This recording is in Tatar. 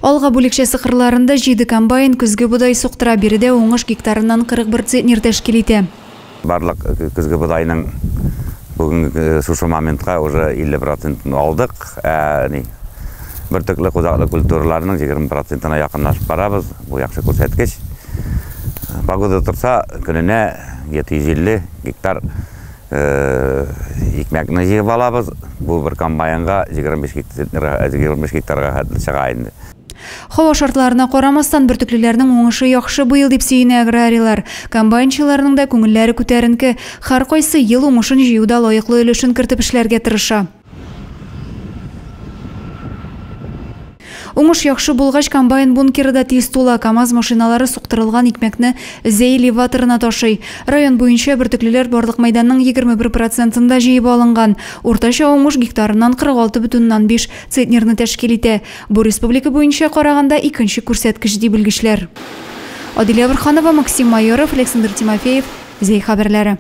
Алга бүлекчәсе кырларында җиде комбайн көзге бодай суктыра. Биредә уңыш гектарыннан 41 центнер тәшкил итә. Барлык көзге бодайның бүгенге шушы моментка уже 50 процентын алдык. Ә ни бөртекле кузаклы культураларның 20 процентына якынлашып барабыз. Бу яхшы күрсәткеч. Погода торса, көненә 750 гектар икмәкне җыеп алабыз. Бу бер комбайнга 25 гектарга 25 гектарга хәтле чыга инде. Һава шартларына карамастан, бөртеклеләрнең уңышы яхшы быел, дип сөенә аграрийлар. Комбайнчыларның да күңелләре күтәренке. Һәркайсы ел уңышын җыюда лаеклы өлешен кертеп эшләргә тырыша. Уңыш яхшы булгач, комбайн бункеры да тиз тула. КАМАЗ машиналары суктырылган икмәкне Зәй элеваторына ташый. Район буенча бөртеклеләр барлык мәйданның 21 процентында җыеп алынган. Уртача уңыш гектарыннан 46,5 центнерны тәшкил итә. Бу республика буенча караганда икенче күрсәткеч, ди белгечләр. Адилә Борханова, Максим Майоров, Александр Тимофеев, Зәй хәбәрләре.